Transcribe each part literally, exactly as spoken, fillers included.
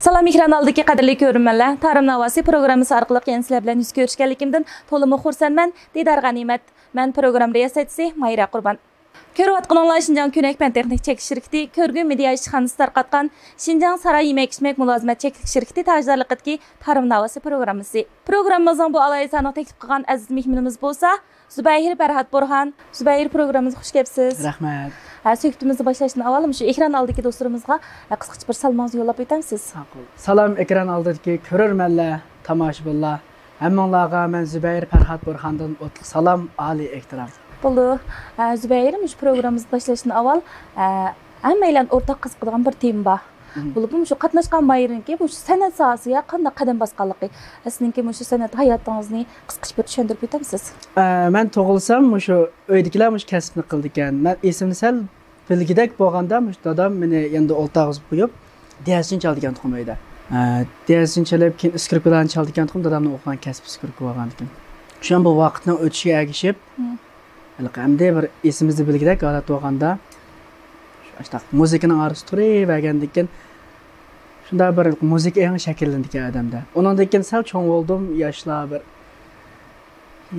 سالام، ئېكران ئالدىدىكى قەدىرلىك كۆرۈرمەنلەر. تارىم ناۋاسى پروگراممىسى ئارقىلىق يەنە سىلەر بىلەن يۈز كۆرۈشكەنلىكىمدىن تولىمۇ خۇرسەنمەن. دىدار غەنىيمەت. مەن پروگرامما رىياسەتچىسى ماھىرە قۇربان. كۆرۈۋاتقىنىڭلار شىنجاڭ كۆنەك پەن تېخنىك چەكلىك شىركىتى، كۆرگۈم مېدىيا ئىشخانىسى تارقاتقان شىنجاڭ ساراي يېمەك ئىچمەك مۇلازىمەت چەكلىك شىركىتى تاجدارلىقىدىكى تارىم ناۋاسى پروگراممىسى. پروگراممىمىزنىڭ بۇ ئالاھىدە سانىغا تەكلىپ قىلغان ئەزىز مېھمىنىمىز بولسا زۇبەيىر پەرھات بورھان. زۇبەيىر، پروگراممىمىزغا خۇش كەپسىز. رەھمەت. ھە، سۆھبىتىمىزنى باشلاشتىن ئاۋۋال مۇشۇ ئېكران ئالدىدىكى دوستلىرىمىزغا، ھە، قىسقىچە بىر سالىمىڭىزنى يوللاپ ئۆتەمسىز؟ ماقۇل. سالام، ئېكران ئالدىدىكى كۆرۈرمەنلەر، تاماشىبىنلار. ھەممىڭلارغا مەن زۇبەيىر پەرھات بورھاندىن ئوتلۇق سالام، ئالىي ئېھتىرام. بولدى. ھە، زۇبەيىر، مۇشۇ پروگراممىمىزنى باشلاشتىن ئاۋۋال، ھە، ھەممەيلەن ئورتاق قىزىقىدىغان بىر تېما بار. مم. بولۇپمۇ مۇشۇ قاتناشقان ماھىرنىڭكى مۇشۇ سەنئەت ساھەسىگە قانداق قەدەم باسقانلىقى، سىزنىڭكى مۇشۇ سەنئەت ھاياتىڭىزنى قىسقىچە بىر چۈشەندۈرۈپ ئۆتەمسىز؟ ئە، مەن تۇغۇلسام مۇشۇ ئۆيدىكىلەر مۇشۇ كەسىپنى قىلىدىكەن. مەن ئېسىمنى سەل بىلگۈدەك بولغاندا مۇشۇ دادام مېنى يېنىدا ئولتۇرغۇزۇپ قويۇپ، دىيەسىنى چالىدىكەن تۇخۇم ئۆيدە. ئە، دىيەسىنى چېلىپ، كېيىن ئىسكرىپكىلارنى چالىدىكەن تۇخۇم، دادامنىڭ ئوقۇغان كەسپى ئىسكرىپكا بولغاندىكىن. شۇڭا بۇ ۋاقىتنىڭ ئۆتۈشىگە ئەگىشىپ، مم. ھېلىقى ئەمدى بىر ئېسىمىزدە بىلگۈدەك ھالەت بولغاندا، شۇ ئاشتاق مۇزىكىنىڭ ئارىسىدا تۇرۇۋەرگەندىن كېيىن، شۇنداق بىر مۇزىكا ئېڭى شەكىللىنىدىكەن ئادەمدە. ئۇنىڭدىن كېيىن سەل چوڭ بولدۇم، ياشلار بىر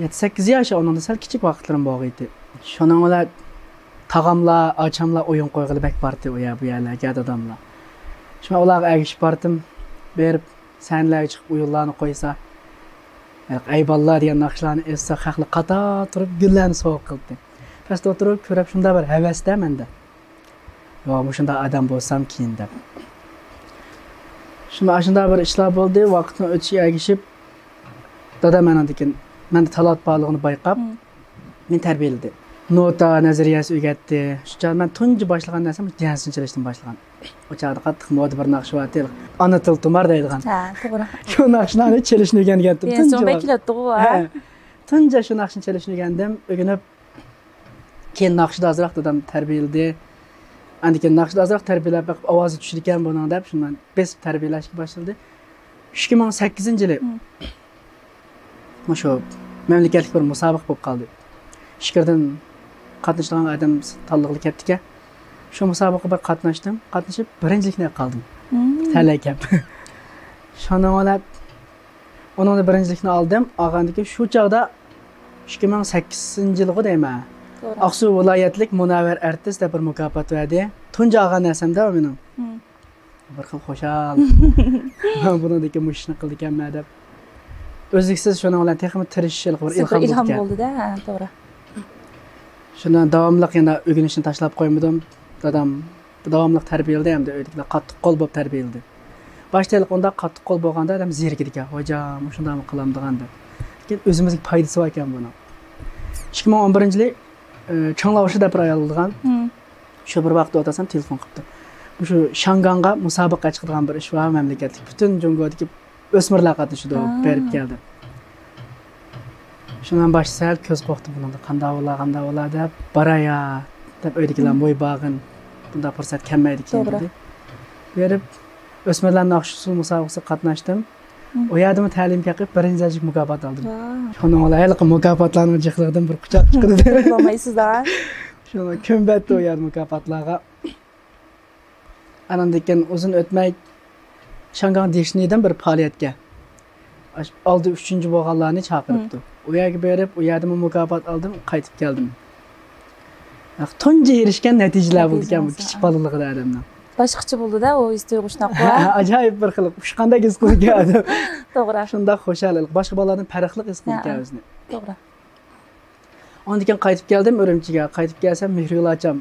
يەتتە سەككىز ياش، ئۇنىڭدىن سەل كىچىك ۋاقىتلىرىم بولغىيتى. شۇنىڭ بىلەن تاغاملار، ئاچاملار ئويۇن قويغىلى بەك بارتى ئۇ يەر، بۇ يەرلەرگە داداملار. شۇڭا ئۇلارغا ئەگىشىپ بارتىم. بېرىپ سەھنىلەرگە چىقىپ ئويۇنلارنى قويسا، ھېلىقى ئەي بالىلار دېگەن ناخشىلارنى ئېيتسا، خەقلەر قاتار تۇرۇپ گۈللەرنى سوۋغا قىلدى. پەستە ئولتۇرۇپ كۆرۈپ شۇنداق بىر ھەۋەستە مەندە. ياق، مۇشۇنداق ئادەم بولسام كېيىن دەپ. شۇنداق، ئاشۇنداق بىر ئىشلار بولدى. ۋاقىتنىڭ ئۆتۈشىگە ئەگىشىپ، دادام مەندىن كېيىن، مەندە تالانت بارلىقىنى بايقاپ، مم. مېنى تەربىيەلىدى. نوتا نەزەرىيەسى ئۆگەتتى. شۇ چاغدا مەن تۇنجى باشلىغان نەرسەم مۇشۇ دىيەنسىنى چېلىشتىن باشلىغان. ئۇ چاغدا قاتتىق مودا بىر ناخشا بارتى، ئانا تىل تۇمار دەيدىغان. ھە، توغرا. شۇ ناخشىلارنى چېلىشنى ئۆگەنگەنتىم. دىيەنسىنى تۇنجى بەك بار. كېلەتتىغۇ، ھە. ھە. تۇنجى شۇ ناخشىنى چېلىشنى ئۆگەندىم، ئۆگىنىپ، كېيىن ناخشىدا ئازراق دادام تەربىيەلىدى. ئاندىن كېيىن ناخشىدا ئازراق تەربىيەلەپ بېقىپ، ئاۋازى چۈشىدىكەن بۇنىڭ دەپ، شۇنداق بېسىپ تەربىيەلەشكە باشلىدى. ئىككى مىڭ سەككىزىنچى يىلى مم. مۇشۇ مەملىكەتلىك بىر مۇسابىقە بولۇپ قالدى. ئىچكىرىدىن قاتنىشىدىغان ئادەم تاللىغىلى كەپتىكەن. شۇ مۇسابىقىگە بىر قاتناشتىم. قاتنىشىپ، بىرىنچىلىكنى ئېلىپ قالدىم. مم. تەلەي كەپ. شۇنىڭ بىلەن ئۇنىڭدا بىرىنچىلىكنى ئالدىم. ئالغاندىن كېيىن شۇ چاغدا ئىككى مىڭ سەككىزىنچى يىلغۇ دەيمەن. توغرا. ئاقسۇ ۋىلايەتلىك مۇنەۋۋەر ئارتىس دەپ بىر مۇكاپات بەردى. تۇنجى ئالغان نەرسەمدە ئۇ مېنىڭ. مم. بىر خىل خۇشال. مەن بۇنىڭدىن كېيىن مۇشۇ ئىشنى قىلىدىكەنمەن دەپ. ئۈزلۈكسىز شۇنىڭ بىلەن تېخىمۇ تىرىشىشلىق بىر سىزگە بىر ئىلھام ئىلھام بولىدىكەن. بولدى-دە، ھە، توغرا. شۇنداق داۋاملىق يەنە ئۆگىنىشنى تاشلاپ قويمىدىم. دادام داۋاملىق تەربىيەلىدى ھەمدە ئۆيدىكىلەر قاتتىق قول بولۇپ تەربىيەلىدى. باشتا ھېلىقى ئۇنداق قاتتىق قول بولغاندا ئادەم زېرىكىدىكەن، «ھوجام، مۇشۇنداقمۇ قىلامدىغان» دەپ. لېكىن ئۆزىمىزگە پايدىسى باركەن بۇنىڭ. ئىككى مىڭ ئون بىرىنچى يىلى، ئى، چاڭلاۋشى دەپ بىر ئايال بولىدىغان. مم. شۇ بىر ۋاقىتتا ئولتۇرسام تېلېفون قىپتۇ. مۇشۇ شياڭگاڭغا مۇسابىقە چىقىدىغان بىر ئىش بار، مەملىكەتلىك پۈتۈن جۇڭگودىكى ئۆسمۈرلەر قاتنىشىدۇ، ھا. بېرىپ كەلدى. شۇنىڭ باشتا سەل كۆز قورقتۇم بۇنىڭدا، قانداق بولا، قانداق بولا دەپ، بارايا دەپ ئۆيدىكىلەر مم. موي باغىن، بۇنداق پۇرسەت كەلمەيدىكەن توغرا. دېدى. بېرىپ ئۆسمۈرلەر ناخشا ئۇسسۇل مۇسابىقىسىگە قاتناشتىم. مم. ئۇ يەردىمۇ تەلىيىمگە قىلىپ بىرىنچى دەرىجىلىك مۇكاپات ئالدىم. ۋاو. شۇنىڭ بىلەن ھېلىقى مۇكاپاتلارنىڭ جىقلىقىدىن بىر قۇچاق چىقىدۇ. بولمايسىز ھە؟ شۇنىڭ كۆمبەتتى ئۇ يەردە مۇكاپاتلارغا. ئاناندىن كېيىن ئۇزۇن ئۆتمەي شياڭگاڭ دىشنىدىن بىر پائالىيەتكە، ئاش-، ئالدى ئۈچىنچى بولغانلارنى چاقىرىپتۇ. مم. ئۇ يەرگە بېرىپ، ئۇ يەردىمۇ مۇكاپات ئالدىم، قايتىپ كەلدىم. تۇنجى ئېرىشكەن نەتىجىلەر بولىدىكەن بۇ نەتىجىلەر، كىچىك ھە. بالىلىقىدا ئادەمنىڭ. باشقىچە بولىدۇ-دە، ئۇ ھېس تۇيغۇ شۇنداق. ئاجايىپ بىر خىل ئۇچقاندەك ھېس قىلىدىكەن ئادەم. توغرا. شۇنداق خۇشال، باشقا بالىلاردىن پەرقلىق ھېس قىلىدىكەن ھە. ئۆزىنى. توغرا. ئاندىن كېيىن قايتىپ كەلدىم ئۈرۈمچىگە. قايتىپ كەلسەم، مېھرىگۈل ئاچام،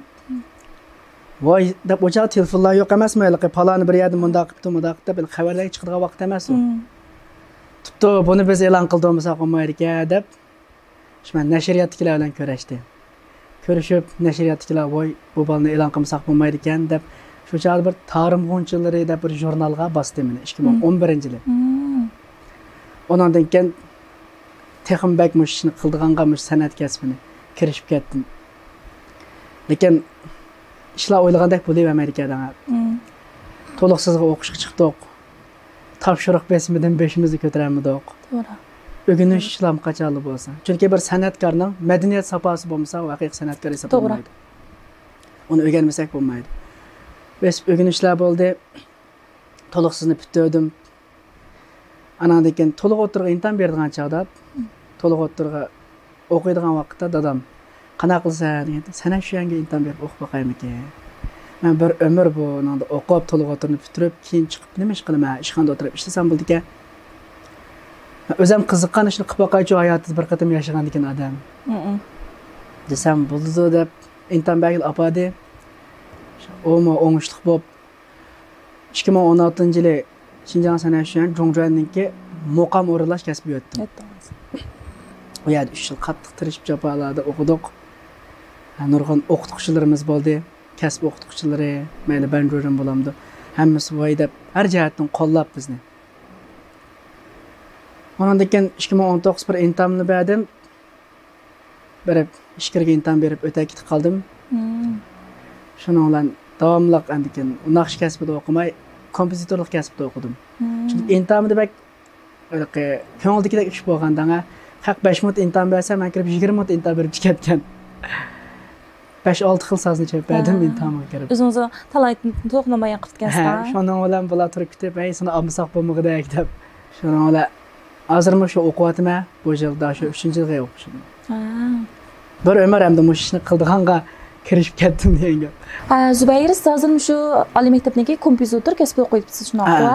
«ۋاي» دەپ، ئۇ چاغ تېلېفونلار يوق ئەمەسمۇ، ھېلىقى پالانى بىر يەردە مۇنداق قىپتۇ، مۇنداق قىپتۇ دەپ، ھېلى خەۋەرلەرگە چىقىدىغان ۋاقىت ئەمەس ئۇ. مم. «تۇپتۇ، بۇنى بىز ئېلان قىلدۇرمىساق بولمايدىكەن» دەپ، شۇ مەن نەشرىياتتىكىلەر بىلەن كۆرۈشتى. كۆرۈشۈپ، نەشرىياتتىكىلەر، «ۋاي، بۇ بالىنى ئېلان قىلمىساق بولمايدىكەن» دەپ، شۇ چاغدا بىر تارىم غۇنچىلىرى دەپ بىر ژۇرنالغا باستى مېنى، ئىككى مىڭ ئون بىرىنچى يىلى. مم. ئۇنىڭدىن كېيىن تېخىمۇ بەك مۇشۇ ئىشنى قىلىدىغانغا، مۇشۇ سەنئەت كەسپىنى كىرىشىپ كەتتىم. لېكىن ئىشلار ئويلىغاندەك بولۇۋەرمەيدىكەن دەڭە. مم. تولۇقسىزغا ئوقۇشقا چىقتۇق. تاپشۇرۇق بېسىمىدىن بېشىمىزنى كۆتۈرەلمىدۇق. توغرا. ئۆگىنىش ئىشلارمۇ قاچانلا بولسا. چۈنكى بىر سەنئەتكارنىڭ مەدەنىيەت ساپاسى بولمىسا، ئۇ ھەقىقىي سەنئەتكار توغرا. ھېسابلانمايدۇ. ئۇنى ئۆگەنمىسەك بولمايدۇ. بېسىپ ئۆگىنىشلەر بولدى. تولۇقسىزنى پۈتتۈردۈم. ئاناندىن كېيىن تولۇق ئوتتۇرىغا ئىمتىھان بېرىدىغان چاغدا، تولۇق ئوتتۇرىغا ئوقۇيدىغان ۋاقىتتا دادام، «قانداق قىلىسەن؟» دېگەندە، «سەنئەت شۇيەنگە ئىمتىھان بېرىپ ئوقۇپ باقايمىكىن؟ مەن بىر ئۆمۈر بۇنىڭدا ئوقۇپ، تولۇق ئوتتۇرىنى پۈتتۈرۈپ، كېيىن چىقىپ نېمە ئىش قىلىمەن؟ ئىشخانىدا ئولتۇرۇپ ئىشلىسەم بولىدىكەن. مەن ئۆزۈم قىزىققان ئىشنى قىلىپ باقايچۇ، ھاياتىدا بىر قېتىم ياشىغاندىكىن ئادەم.» دېسەم، «بولىدۇ» دەپ ئىمتىھان بەرگىلى ئاپاردى. ئۇمۇ ئوڭۇشلۇق بولۇپ، ئىككى مىڭ ئون ئالتىنچى يىلى شىنجاڭ سەنئەت شۇيەن جۇڭجۈەننىڭكى مۇقام ئورۇنلاش كەسپىگە ئۆتتۈم. ئۆتتىڭىز. ئۇ يەردە ئۈچ يىل قاتتىق تىرىشىپ جاپالاردا ئوقۇدۇق. نۇرغۇن ئوقۇتقۇچىلىرىمىز بولدى. كەسىپ ئوقۇتقۇچىلىرى، مەيلى بەنجۇرىن بولامدۇ، ھەممىسى ۋاي دەپ ھەر جەھەتتىن قوللاپ بىزنى. ئۇنىڭدىن كېيىن ئىككى مىڭ ئون توققۇز بىر ئىمتىھاننى بەردىم. بېرىپ، ئىچكىرىگە ئىمتىھان بېرىپ ئۆتە كېتىپ قالدىم. شۇنىڭ بىلەن داۋاملىق ئاندىن كېيىن ناخشا كەسپىدە ئوقۇماي، كومپوزىتورلۇق كەسپىدە ئوقۇدۇم. چۈنكى ئىمتىھاندا بەك ھېلىقى كۆڭۈلدىكىدەك ئىش بولغان دەڭە. خەق بەش مىنۇت ئىمتىھان بەرسە، مەن كىرىپ يىگىرمە مىنۇت ئىمتىھان بېرىپ كەتكەن. بەش-ئالتە خىل سازنى چېلىپ بەردىم ئىمتىھانغا كىرىپ. ئۆزىڭىزنىڭ تالانتىنى تولۇقلىمايان قىلىپ كەتكەنسىز. ھە، شۇنىڭ بىلەن بۇلار تۇرۇپ كېتىپ، «ھەي، سېنى ئالمىساق بولمىغۇدەك» دەپ. شۇنىڭ بىلەن ھازىرمۇ شۇ ئوقۇۋاتىمەن. بۇ يىلدا شۇ ئۈچىنچى يىلغا ئوقۇشۇم. بىر ئۆمۈر ئەمدى مۇشۇ ئىشنى قىلىدىغانغا كىرىشىپ كەتتىم دېگەن گەپ. ئە، زۇبەيىر، سىز ھازىر مۇشۇ ئالىي مەكتەپنىڭكى كومپوزىتور كەسپىدە ئوقۇۋاتىسىز، شۇنداققۇ؟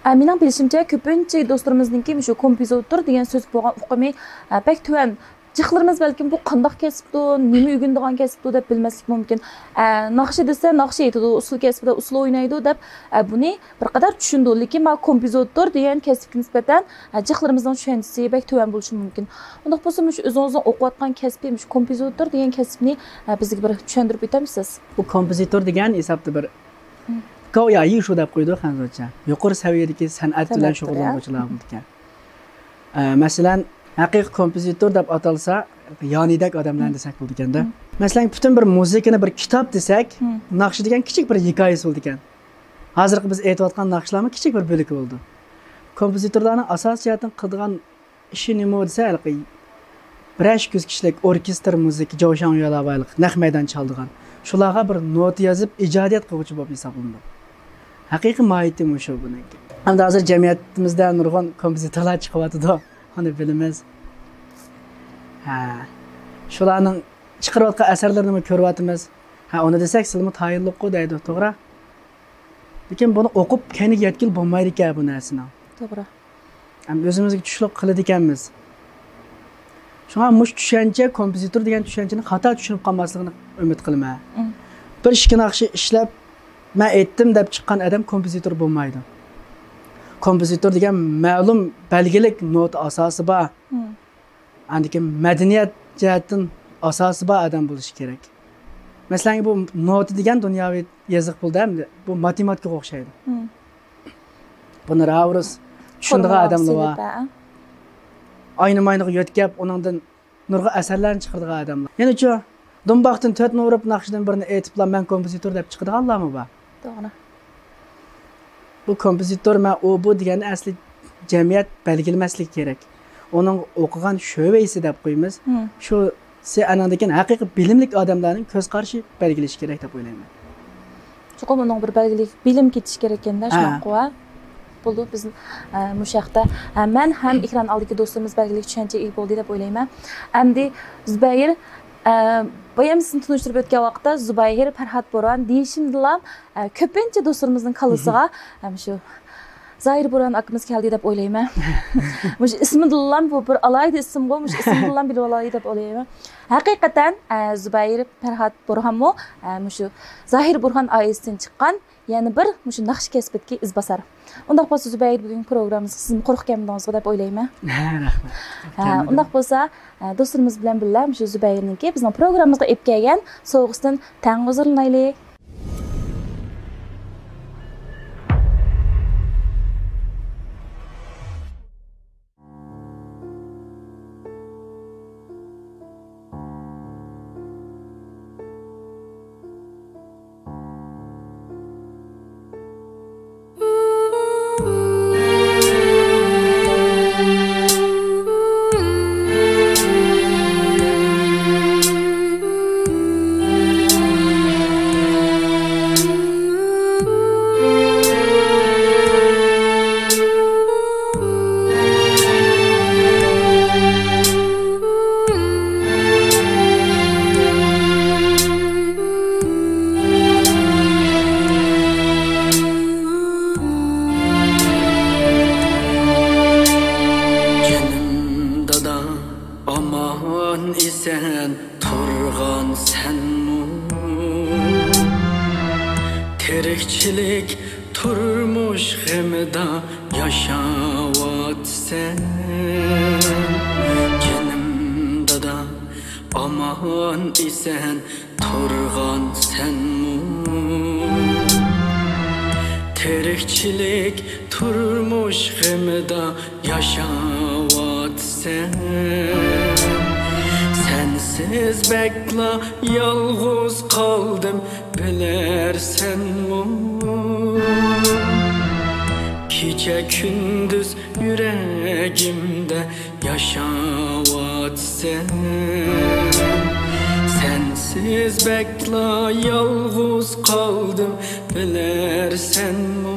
ئە، مېنىڭ بىلىشىمچە، كۆپىنچە دوستلىرىمىزنىڭكى مۇشۇ كومپوزىتور دېگەن سۆزگە بولغان ئۇقۇمى، ئە، بەك تۆۋەن. جىقلىرىمىز بەلكىم بۇ قانداق كەسىپتۇ، نېمە ئۆگىنىدىغان كەسىپتۇ دەپ بىلمەسلىكى مۇمكىن. ئە، ناخشا دېسە ناخشا ئېيتىدۇ، ئۇسسۇل كەسپىدە ئۇسسۇل ئوينايدۇ دەپ، ئە، بۇنى بىر قەدەر چۈشىنىدۇ. لېكىن مانا كومپوزىتور دېگەن كەسىپكە نىسبەتەن، ئە، جىقلىرىمىزنىڭ چۈشەنچىسى بەك تۆۋەن بولۇشى مۇمكىن. ئۇنداق بولسا، مۇشۇ ئۆزىڭىزنىڭ ئوقۇۋاتقان كەسپى، مۇشۇ كومپوزىتور دېگەن كەسىپنى، ئە، بىزگە بىر چۈشەندۈرۈپ ئۆتەمسىز؟ بۇ كومپوزىتور دېگەن ھېسابتا بىر، مم، گاۋيايى شۇ دەپ قويىدۇ خەنزۇچە. يۇقىرى سەۋىيەدىكى سەنئەت بىلەن شۇغۇللانغۇچىلار بولىدىكەن. ئە، مەسىلەن، ھەقىقىي كومپوزىتور دەپ ئاتالسا، يانىدەك ئادەملەرنى دېسەك بولىدىكەندە. مەسىلەن، پۈتۈن بىر مۇزىكىنى بىر كىتاب دېسەك، ناخشا دېگەن كىچىك بىر ھېكايىسى بولىدىكەن. ھازىرقى بىز ئېيتىۋاتقان ناخشىلارمۇ كىچىك بىر بۆلىكى بولىدۇ. كومپوزىتورلارنىڭ ئاساسىي جەھەتتىن قىلىدىغان ئىشى نېمە دېسە، ھېلىقى بىرەر ئىككى يۈز كىشىلىك ئوركېستىر مۇزىكا، جاۋشاڭ يالاۋايلىق، نەق مەيدان چالىدىغان، شۇلارغا بىر نوتا يېزىپ، ئىجادىيەت قىلغۇچى بولۇپ ھېسابلىنىدۇ. ھەقىقىي ماھىيىتى مۇشۇ بۇنىڭكى. ھەمدە ھازىر جەمئىيىتىمىزدە نۇرغۇن كومپوزىتورلار چىقىۋاتىدۇ، ئۇنى بىلىمىز. ھە، شۇلارنىڭ چىقىرىۋاتقان ئەسەرلىرىنىمۇ كۆرۈۋاتىمىز. ھە، ئۇنى دېسەك، سىلىمۇ تايىنلىققۇ دەيدۇ، توغرا. لېكىن بۇنى ئوقۇپ كەينىگە يەتكىلى بولمايدىكەن بۇ نەرسىنىڭ. توغرا. ھەم ئۆزىمىزگە چۈشلۈك قىلىدىكەنمىز. شۇڭا مۇشۇ چۈشەنچە، كومپوزىتور دېگەن چۈشەنچىنى خاتا چۈشىنىپ قالماسلىقىنى ئۈمىد قىلىمەن. مم. بىر ئىككى ناخشا ئىشلەپ، مەن ئېيتتىم دەپ چىققان ئادەم كومپوزىتور بولمايدۇ. كومپوزىتور دېگەن مەلۇم بەلگىلىك نوتا ئاساسى بار. مم. ئاندىن كېيىن مەدەنىيەت جەھەتتىن ئاساسى بار ئادەم بولۇشى كېرەك. مەسىلەن، بۇ نوتا دېگەن دۇنياۋى يېزىق پۇلدا ئەمدى بۇ ماتېماتىكىغا ئوخشايدۇ. مم. بۇنى راۋۇرۇس چۈشىنىدىغان ئادەملەر بار. ئاينى ماينىغا يۆتكەپ، ئۇنىڭدىن نۇرغۇن ئەسەرلەرنى چىقىرىدىغان ئادەملەر. يەنىچۇ، دۇمباقتىن تۆت نومۇر ئۇرۇپ، ناخشىدىن بىرنى ئېيتىپلا، «مەن كومپوزىتور» دەپ چىقىدىغانلارمۇ بار. توغرا. بۇ كومپوزىتور، مەن ئۇ، بۇ دېگەننى ئەسلى جەمئىيەت بەلگىلىمەسلىكى كېرەك. ئۇنىڭ ئوقۇغان شۆۋەيسى دەپ قويىمىز. مم. شۇ سى ئەنىڭدىن كېيىن ھەقىقىي بىلىملىك ئادەملەرنىڭ كۆز قارىشى بەلگىلىشى كېرەك دەپ ئويلايمەن. چوقۇم ئۇنىڭ بىر بەلگىلىك بىلىم كېتىشى كېرەك ئىكەن-دە، ھە. شۇنداققۇ، ھە؟ بولدى، بىز، ئە، مۇشۇ ھەقتە، ئە، مەن ھەم ئېكران ئالدىدىكى دوستلىرىمىز بەلگىلىك چۈشەنچىگە ئىگە بولدى دەپ ئويلايمەن. ئەمدى زۇبەيىر، ئە، بايام سىزنى تونۇشتۇرۇپ ئۆتكەن ۋاقىتتا زۇبەيىر پەرھات بوران دېيىشىمدىلا، ئە، كۆپىنچە دوستلىرىمىزنىڭ كاللىسىغا، ئە، مۇشۇ زاھىر بوران ئاكىمىز كەلدى دەپ ئويلايمەن. مۇشۇ ئىسمىدىنلا بۇ بىر ئالاھىدە ئىسىمغۇ، مۇشۇ ئىسىمدىنلا بىلىۋالاي دەپ ئويلايمەن. ھەقىقەتەن، ئە، زۇبەيىر پەرھات بورھانمۇ، ئە، مۇشۇ زاھىر بورھان ئائىلىسىدىن چىققان يەنە بىر مۇشۇ ناخشا كەسپىدىكى ئىزباسار. ئۇنداق بولسا، زۇبەيىر، بۈگۈنكى پروگراممىمىزغا سىزمۇ قۇرۇق كەلمىدىڭىزغۇ دەپ ئويلايمەن. ھە، رەھمەت. ھە، كەلمىدىم. ئۇنداق بولسا، ئە، دوستلىرىمىز بىلەن بىللە مۇشۇ زۇبەيىرنىڭكى بىزنىڭ پروگراممىمىزغا ئېلىپ كەلگەن سوۋغىسىدىن تەڭ ھۇزۇرلىنايلى. تىرىكچىلىك تۇرمۇش غېمىدا ياشاۋاتىسەن، جېنىم دادا، ئامان ئېسەن تۇرغانسەنمۇ؟ تىرىكچىلىك تۇرمۇش غېمىدا ياشاۋاتىسەن. سەنسىز بەكلا يالغۇز قالدىم، بىلەرسەنمۇ؟ كېچە كۈندۈز يۈرەگىمدە ياشاۋاتىسەن. سەنسىز بەكلا يالغۇز قالدىم، بىلەرسەنمۇ؟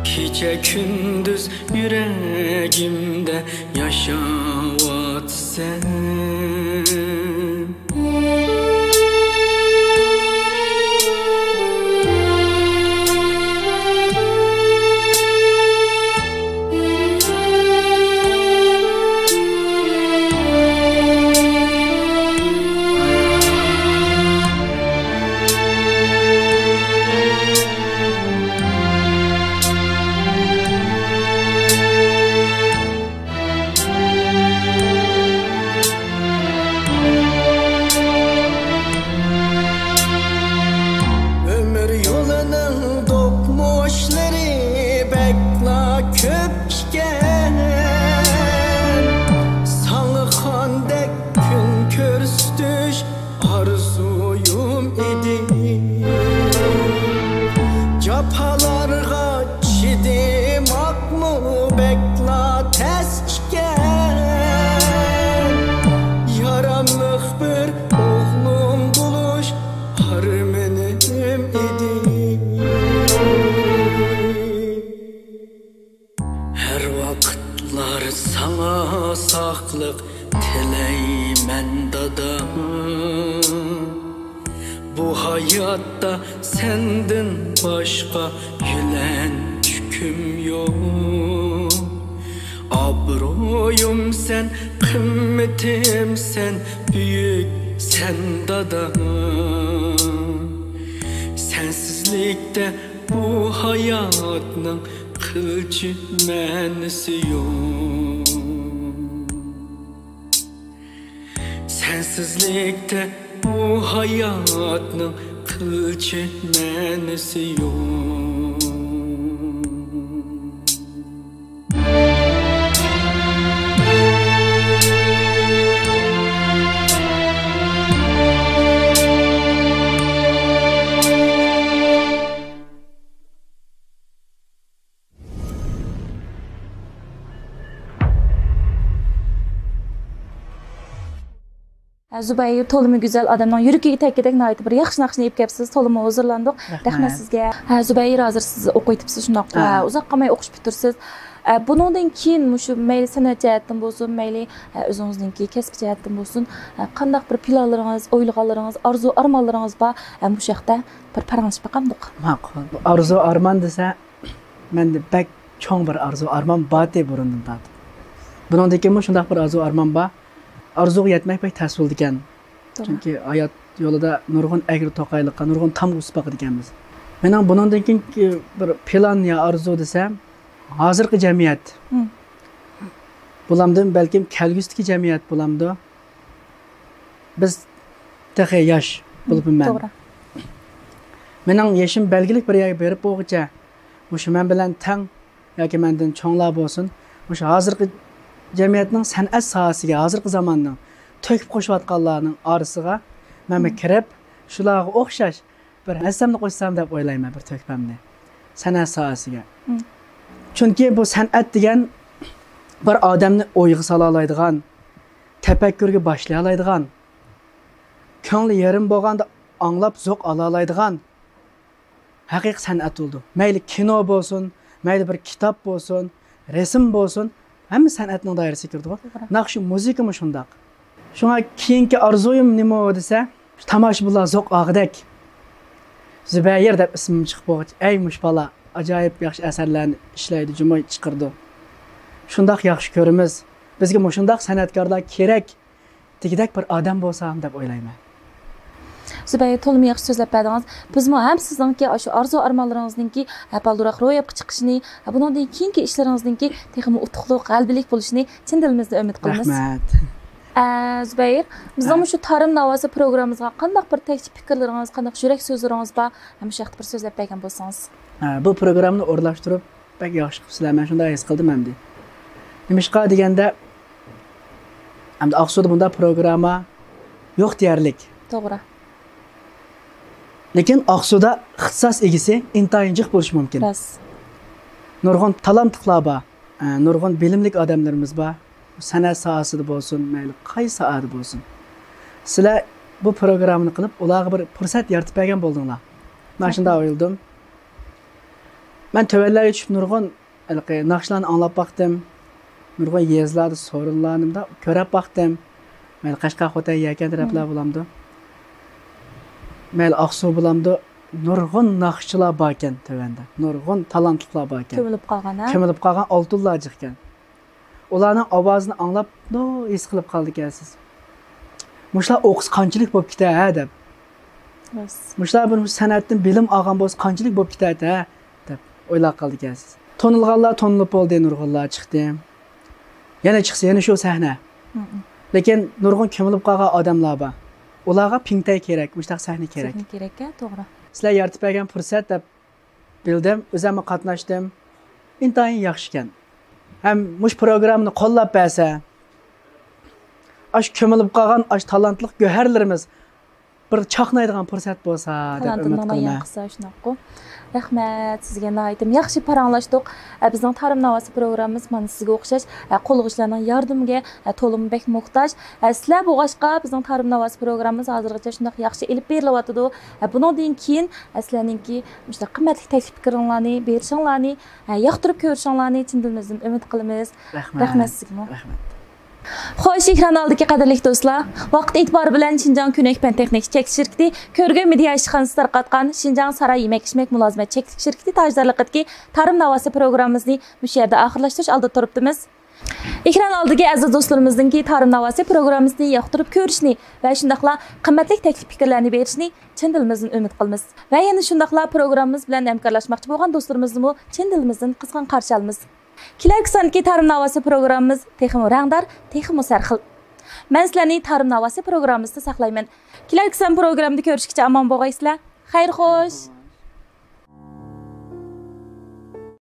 كېچە كۈندۈز يۈرەگىمدە ياشاۋاتىسەن. ئۆمۈر يولىنىڭ دوقمۇشلىرى بەكلا كۆپ ئىكەن، ساڭا خاندەك كۈن كۆرسىتىش ئارزۇيۇم ئىدى. جاپالارغا چىدىماقمۇ بەكلا تەس ئىكەن، ياراملىق بىر ئوغلۇم بولۇش ئارمىنىم ئىدى. ھەر ۋاقىتلار ساڭا ساقلىق تىلەيمەن، دادا. بۇ ھاياتتا سەندىن باشقا يۆلەنچۈكۈم يوق. ئابرۇيۇم سەن، قىممىتىم سەن، بۈيۈك سەن، دادا. سەنسىزلىكتە بۇ ھاياتنىڭ قىلچە مەنىسى يوق. سەنسىزلىكتە بۇ ھاياتنىڭ قىلچە مەنىسى يوق. ھە، زۇبەيىر، تولىمۇ گۈزەل، ئادەمنىڭ يۈرىكىگە تەگكۈدەك ناھايىتى بىر ياخشى ناخشىنى ئېلىپ كەپسىز، تولىمۇ ھۇزۇرلاندۇق. رەھمەت. رەھمەت سىزگە. ھە، زۇبەيىر، ھازىر سىز ئوقۇۋېتىپسىز، شۇنداققۇ؟ ھە. ھە، ئۇزاق قالماي ئوقۇش پۈتتۈرىسىز. ھە، بۇنىڭدىن كېيىن مۇشۇ مەيلى سەنئەت جەھەتتىن بولسۇن، مەيلى، ھە، ئۆزىڭىزنىڭكى كەسپىي جەھەتتىن بولسۇن، ھە، قانداق بىر پىلانلىرىڭىز، ئويلىغانلىرىڭىز، ئارزۇ ئارمانلىرىڭىز بار، ھە، مۇشۇ ھەقتە بىر پاراڭلىشىپ باقامدۇق؟ ماقۇل. ئارزۇ ئارمان دېسە، مەندە بەك چوڭ بىر ئارزۇ ئارمان بارتى بۇرۇندىن تارتىپ. بۇنىڭدىن كېيىنمۇ شۇنداق بىر ئارزۇ ئارمان بار. ئارزۇغا يەتمەك بەك تەس بولىدىكەن. توغرا. چۈنكى ھايات يولىدا نۇرغۇن ئەگرى توقايلىققا، نۇرغۇن تامغا ئۈست باقىدىكەنمىز. مېنىڭ بۇنىڭدىن كېيىنكى بىر پىلان يا ئارزۇ دېسەم، ھازىرقى جەمئىيەت مم. بولامدۇ، بەلكىم كەلگۈسىدىكى جەمئىيەت بولامدۇ؟ بىز تېخى ياش بولۇپمەن. توغرا. مېنىڭ يېشىم بەلگىلىك بىر يەرگە بېرىپ بولغۇچە، مۇشۇ مەن بىلەن تەڭ ياكى مەندىن چوڭلار بولسۇن، مۇشۇ ھازىرقى جەمئىيەتنىڭ سەنئەت ساھەسىگە، ھازىرقى زاماننىڭ تۆھپە قوشۇۋاتقانلارنىڭ ئارىسىغا مەنمۇ مم. كىرىپ، شۇلارغا ئوخشاش بىر ھەسسەمنى قوشسام دەپ ئويلايمەن، بىر تۆھپەمنى سەنئەت ساھەسىگە. مم. چۈنكى بۇ سەنئەت دېگەن بىر ئادەمنى ئويغا سالالايدىغان، تەپەككۇرگە باشلىيالايدىغان، كۆڭلى يېرىم بولغاندا ئاڭلاپ زوق ئالالايدىغان ھەقىقىي سەنئەت بولىدۇ. مەيلى كىنو بولسۇن، مەيلى بىر كىتاب بولسۇن، رەسىم بولسۇن، ھەممە سەنئەتنىڭ دائىرىسىگە كىرىدىغۇ. توغرا. ناخشا، مۇزىكىمۇ شۇنداق. شۇڭا كېيىنكى ئارزۇيۇم نېمە دېسە، تاماشىبىنلار زوق ئالغۇدەك، زۇبەيىر دەپ ئىسمىم چىقىپ بولغاچ، ئەي، مۇشۇ بالا ئاجايىپ ياخشى ئەسەرلەرنى ئىشلەيدۇ، جۇمۇ چىقىرىدۇ. شۇنداق ياخشى كۆرىمىز. بىزگە مۇشۇنداق سەنئەتكارلار كېرەك. دېگۈدەك بىر ئادەم بولسام دەپ ئويلايمەن. زۇبەيىر، تولىمۇ ياخشى سۆزلەپ بەردىڭىز. بىزمۇ ھەم سىزنىڭكى ئاشۇ ئارزۇ ئارمانلىرىڭىزنىڭكى ھەپالدۇراق روياپقا چىقىشىنى، بۇنىڭدىن كېيىنكى ئىشلىرىڭىزنىڭكى تېخىمۇ ئۇتۇقلۇق، غەلىبىلىك بولۇشىنى چىن دىلىمىزدىن ئۈمىد قىلىمىز. رەھمەت. ئە، زۇبەيىر، بىزنىڭ ھە. مۇشۇ تارىم ناۋاسى پروگراممىمىزغا قانداق بىر تەكلىپ پىكىرلىرىڭىز، قانداق يۈرەك سۆزلىرىڭىز بار؟ ھە، مۇشۇ ھەقتە بىر سۆزلەپ بەرگەن بولسىڭىز. ھە، بۇ پروگراممىنى ئورۇنلاشتۇرۇپ بەك ياخشى قىپسىلەر، مەن شۇنداق ھېس قىلدىم ئەمدى. نېمىشقا دېگەندە، ئەمدى ئاقسۇدا بۇنداق پروگرامما يوق دېيەرلىك. توغرا. لېكىن ئاقسۇدا ئىختىساس ئىگىسى ئىنتايىن جىق بولۇشى مۇمكىن. راست. نۇرغۇن تالانتلىقلار بار، ئە، نۇرغۇن بىلىملىك ئادەملىرىمىز بار، سەنئەت ساھەسىدە بولسۇن، مەيلى قايسى ساھەدە بولسۇن. سىلەر بۇ پروگراممىنى قىلىپ، ئۇلارغا بىر پۇرسەت يارىتىپ بەرگەن بولدۇڭلار. مانا شۇنداق ئويلىدىم. مەن تۆۋەنلەرگە چۈشۈپ نۇرغۇن ھېلىقى ناخشىلارنى ئاڭلاپ باقتىم. نۇرغۇن يېزىلاردا سورۇنلارنى مۇنداق كۆرۈپ باقتىم. مەيلى قەشقەر، خوتەن، يەكەن تەرەپلەر مم. بولامدۇ؟ مەيلى ئاقسۇ بولامدۇ؟ نۇرغۇن ناخشىچىلار باركەن تۆۋەندە. نۇرغۇن تالانتلىقلار باركەن. كۆمۈلۈپ قالغان، ھە؟ كۆمۈلۈپ قالغان ئالتۇنلار جىقكەن. ئۇلارنىڭ ئاۋازىنى ئاڭلاپ، نو ھېس قىلىپ قالىدىكەنسىز. مۇشۇلار ئوقۇسا قانچىلىك بولۇپ كېتەر، ھە، دەپ. راست. مۇشۇلار بىر سەنئەتتىن بىلىم ئالغان بولسا قانچىلىك بولۇپ كېتەتتى، ھە، دەپ ئويلاپ قالىدىكەنسىز. تونۇلغانلار تونۇلۇپ بولدى، نۇرغۇنلار چىقتى. يەنە چىقسا، يەنە شۇ سەھنە. مم. لېكىن نۇرغۇن كۆمۈلۈپ قالغان ئادەملەر بار. ئۇلارغا پىڭتەي كېرەك، مۇشۇنداق سەھنە كېرەك. سەھنە كېرەك، ھە، توغرا. سىلەر يارىتىپ بەرگەن پۇرسەت دەپ بىلدىم، ئۆزۈممۇ قاتناشتىم. ئىنتايىن ياخشىكەن. ھەم مۇشۇ پروگراممىنى قوللاپ بەرسە، ئاشۇ كۆمۈلۈپ قالغان ئاشۇ تالانتلىق گۆھەرلىرىمىز بىر چاقنايدىغان پۇرسەت بولسا دەپ تالانتىنى ئۈمىد نامايان قىلىمەن. قىلسا شۇنداققۇ. رەھمەت سىزگە، ناھايىتى ياخشى پاراڭلاشتۇق. ئە، بىزنىڭ تارىم ناۋاسى پروگراممىمىز مانا سىزگە ئوخشاش، ئە، قوللىغۇچىلارنىڭ ياردىمىگە، ئە، تولىمۇ بەك موھتاج. ئە، سىلەر بولغاچقا بىزنىڭ تارىم ناۋاسى پروگراممىمىز ھازىرغىچە شۇنداق ياخشى ئېلىپ بېرىلىۋاتىدۇ. ئە، بۇنىڭدىن كېيىن، ئە، سىلەرنىڭكى مۇشۇنداق قىممەتلىك تەكلىپ پىكىرلىرىڭلارنى بېرىشىڭلارنى، ئە، ياقتۇرۇپ كۆرۈشۈڭلارنى چىن دىلىمىزدىن ئۈمىد قىلىمىز. رەھمەت. رەھمەت سىزگىمۇ. رەھمەت. خوش، ئېكران ئالدىدىكى قەدىرلىك دوستلار، ۋاقىت ئېتىبارى بىلەن شىنجاڭ كۆنەك پەن تېخنىك چەكلىك شىركىتى، كۆرگۈ مېدىيا ئىشخانىسى تارقاتقان شىنجاڭ ساراي يېمەك ئىچمەك مۇلازىمەت چەكلىك شىركىتى تاجدارلىقىدىكى تارىم ناۋاسى پروگراممىمىزنى مۇشۇ يەردە ئاخىرلاشتۇرۇش ئالدىدا تۇرۇپتىمىز. ئېكران ئالدىدىكى ئەزىز دوستلىرىمىزنىڭكى تارىم ناۋاسى پروگراممىمىزنى ياقتۇرۇپ كۆرۈشىنى ۋە شۇنداقلا قىممەتلىك تەكلىپ پىكىرلەرنى بېرىشىنى چىن دىلىمىزدىن ئۈمىد قىلىمىز. ۋە يەنە شۇنداقلا پروگراممىمىز بىلەن ھەمكارلاشماقچى بولغان دوستلىرىمىزنىمۇ چىن دىلىمىزدىن قىزغىن قارشى ئالىمىز. كېلەركى ساندىكى تارىم ناۋاسى پروگراممىمىز تېخىمۇ رەڭدار، تېخىمۇ سەرخىل. مەن سىلەرنى تارىم ناۋاسى پروگراممىسىدا ساقلايمەن. كېلەركى سان پروگراممىدا كۆرۈشكىچە ئامان بولغايسىلەر. خەير خوش!